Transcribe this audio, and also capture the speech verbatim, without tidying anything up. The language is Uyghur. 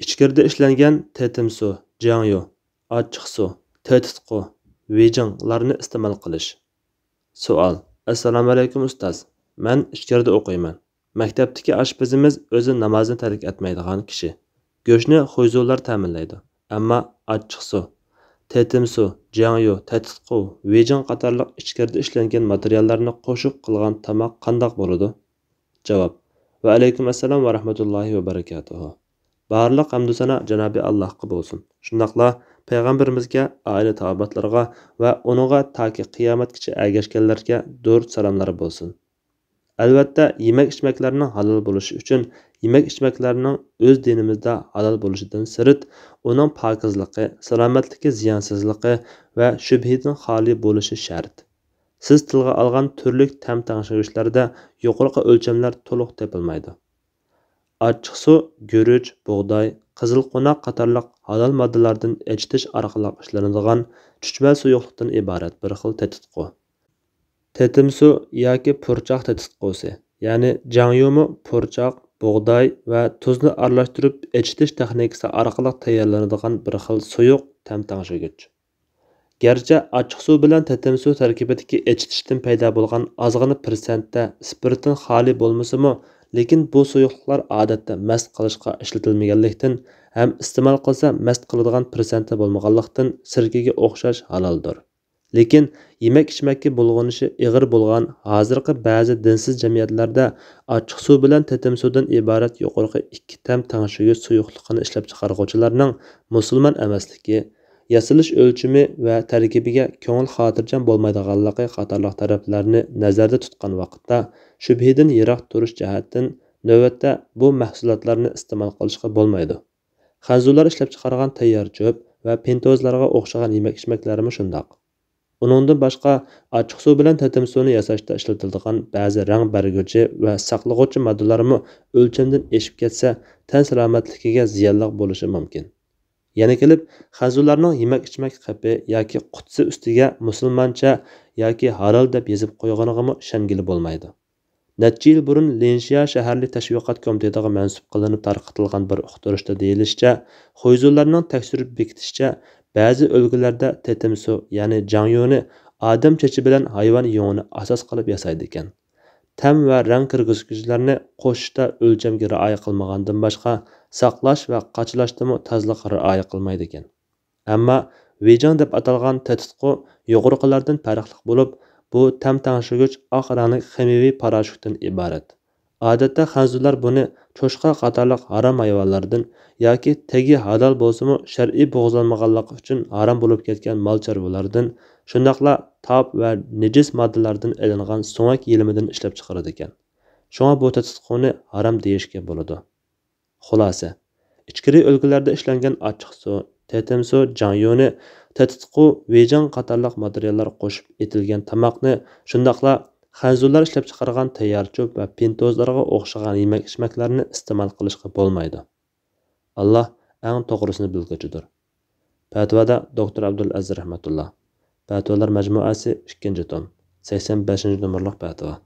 ئىچكىرىدە ئىشلەنگەن تېتىمسۇ، جياڭيۇ، ئاچچىقسۇ، تېتىتقۇ، ۋېجىڭلارنى ئىستېمال قىلىش. سوئال. ئەسسالامۇئەلەيكۇم ئۇستاز. مەن ئىچكىرىدە ئوقۇيمەن. مەكتەپتىكى ئاشپىزىمىز ئۆزى نامازنى تەرك ئەتمەيدىغان كىشى. گۆشنى خۇيزۇلار تەمىنلەيدۇ. ئەمما ئاچچىقسۇ، تېتىمسۇ، جياڭيۇ، تېتىتقۇ، ۋېجىڭ قاتارلىق ئىچكىرىدە ئىشلەنگەن ماتېرىياللارنى قوشۇپ قىلغان تاماق قانداق بولىدۇ؟ جاۋاب. ۋەئەلەيكۇم ئەسسالام ۋە رەھمەتۇللاھى ۋە بەرىكاتۇھۇ. بارلىق ھەمدۇسانا جانابى ئاللاھقا بولسۇن. شۇنداقلا پەيغەمبىرىمىزگە، ئائىلە تاۋابىئاتلىرىغا ۋە ئۇنىڭغا تاكى قىيامەتكىچە ئەگەشكەنلەرگە دۇرۇت سالاملار بولسۇن. ئەلۋەتتە، يېمەك-ئىچمەكلەرنىڭ ھالال بولۇشى ئۈچۈن يېمەك-ئىچمەكلەرنىڭ ئۆز دىنىمىزدا ھالال بولۇشىدىن سىرت، ئۇنىڭ پاكىزلىقى، سالامەتلىكى، زىيانسىزلىقى ۋە شۈبھىدىن خالىي بولۇشى شەرت. سىز تىلغا ئالغان تۈرلۈك تەم تەڭشىگۈچلەردە يۇقىرىقى ئۆلچەملەر تولۇق تېپىلمايدۇ. ئاچچىقسۇ، گۈرۈچ، بۇغداي، قىزىل قوناق قاتارلىق ھالال ماددىلاردىن ئېچىتىش ئارقىلىق ئىشلىنىدىغان چۈچۈمەل سۇيۇقلۇقتىن ئىبارەت بىر خىل تېتىتقۇ. تېتىمسۇ ياكى پۇرچاق تېتىتقۇسى، يەنى جاڭيۇمۇ پۇرچاق، بۇغداي ۋە تۇزنى ئارىلاشتۇرۇپ ئېچىتىش تېخنىكىسى ئارقىلىق تەييارلىنىدىغان بىر خىل سۇيۇق تەم تەڭشىگۈچ. گەرچە ئاچچىقسۇ بىلەن تېتىمسۇ تەركىبىدىكى ئېچىتىشتىن پەيدا بولغان ئازغىنا پىرسەنتتە ئىسپىرتتىن خالىي بولمىسىمۇ، لېكىن بۇ سۇيۇقلۇقلار ئادەتتە مەست قىلىشقا ئىشلىتىلمىگەنلىكتىن ھەم ئىستېمال قىلسا مەست قىلىدىغان پىرسەنتتە بولمىغانلىقتىن، سىركىگە ئوخشاش ھالالدۇر. لېكىن يېمەك-ئىچمەككە بۇلغىنىشى ئېغىر بولغان ھازىرقى بەزى دىنسىز جەمئىيەتلەردە ئاچچىقسۇ بىلەن تېتىمسۇدىن ئىبارەت يۇقىرىقى ئىككى تەم تەڭشىگۈچ سۇيۇقلۇقىنى ئىشلەپچىقارغۇچىلارنىڭ مۇسۇلمان ئەمەسلىكى، ياسىلىش ئۆلچىمى ۋە تەركىبىگە كۆڭۈل خاتىرجەم بولمايدىغانلىقى قاتارلىق تەرەپلەرنى نەزەردە تۇتقان ۋاقىتتا، شۈبھىدىن يىراق تۇرۇش جەھەتتىن نۆۋەتتە بۇ مەھسۇلاتلارنى ئىستېمال قىلىشقا بولمايدۇ. خەنزۇلار ئىشلەپچىقارغان تەييار چۆپ ۋە پىنتوزلارغا ئوخشىغان يېمەك-ئىچمەكلەرمۇ شۇنداق. ئۇنىڭدىن باشقا، ئاچچىقسۇ بىلەن تېتىمسۇنى ياساشتا ئىشلىتىلىدىغان بەزى رەڭ بەرگۈچى ۋە ساقلىغۇچى ماددىلارمۇ ئۆلچەمدىن ئېشىپ كەتسە، تەن سالامەتلىكىگە زىيانلىق بولۇشى مۇمكىن. يەنە كېلىپ، خەنزۇلارنىڭ يېمەك-ئىچمەك قېپى ياكى قۇتىسى ئۈستىگە مۇسۇلمانچە ياكى ھالال دەپ يېزىپ قويغىنىغىمۇ ئىشەنگىلى بولمايدۇ. نەچچە يىل بۇرۇن لىنشيا شەھەرلىك تەشۋىقات كومىتېتىغا مەنسۇپ قىلىنىپ تارقىتىلغان بىر ئۇقتۇرۇشتا دېيىلىشىچە، خۇيزۇلارنىڭ تەكشۈرۈپ بېكىتىشىچە، بەزى ئۈلگىلەردە تېتىمسۇ، يەنى جاڭيۇنى ئادەم چېچى بىلەن ھايۋان يۇڭىنى ئاساس قىلىپ ياسايدىكەن. تەم ۋە رەڭ كىرگۈزگۈچلەرنى قوشۇشتا ئۆلچەمگە رىئايە قىلمىغاندىن باشقا، ساقلاش ۋە قاچىلاشتىمۇ تازىلىققا رىئايە قىلمايدىكەن. ئەمما ۋېيجىڭ دەپ ئاتالغان تېتىتقۇ يۇقىرىقىلاردىن پەرقلىق بولۇپ، بۇ تەم تەڭشىگۈچ ئاق رەڭلىك خىمىيەۋى پاراشوكتىن ئىبارەت. ئادەتتە خەنزۇلار بۇنى چوشقا قاتارلىق ھارام ھايۋانلاردىن ياكى تېگى ھالال بولسىمۇ شەرئىي بوغۇزلانمىغانلىقى ئۈچۈن ھارام بولۇپ كەتكەن مال چارۋىلاردىن، شۇنداقلا تاپ ۋە نىجىس ماددىلاردىن ئېلىنغان سۆڭەك يېلىمىدىن ئىشلەپچىقىرىدىكەن. شۇڭا بۇ تېتىتقۇنى ھارام دېيىشكە بولىدۇ. خۇلاسە، ئىچكىرى ئۆلكىلەردە ئىشلەنگەن ئاچچىقسۇ، تېتىمسۇ، جاڭيۇنى، تېتىتقۇ، ۋېيجىڭ قاتارلىق ماتېرىياللار قوشۇپ ئېتىلگەن تاماقنى، شۇنداقلا خەنزۇلار ئىشلەپچىقارغان تەييار چۆپ ۋە پىنتوزلارغا ئوخشىغان يېمەك-ئىچمەكلەرنى ئىستېمال قىلىشقا بولمايدۇ. ئاللا ئەڭ توغرىسىنى بىلگۈچىدۇر. پەتىۋادا دوكتور ئابدۇلئەزىز رەھمەتۇللا. پەتىۋالار مەجمۇئەسى، ئىككىنچى توم، سەكسەن بەشىنچى نومۇرلۇق پەتىۋا.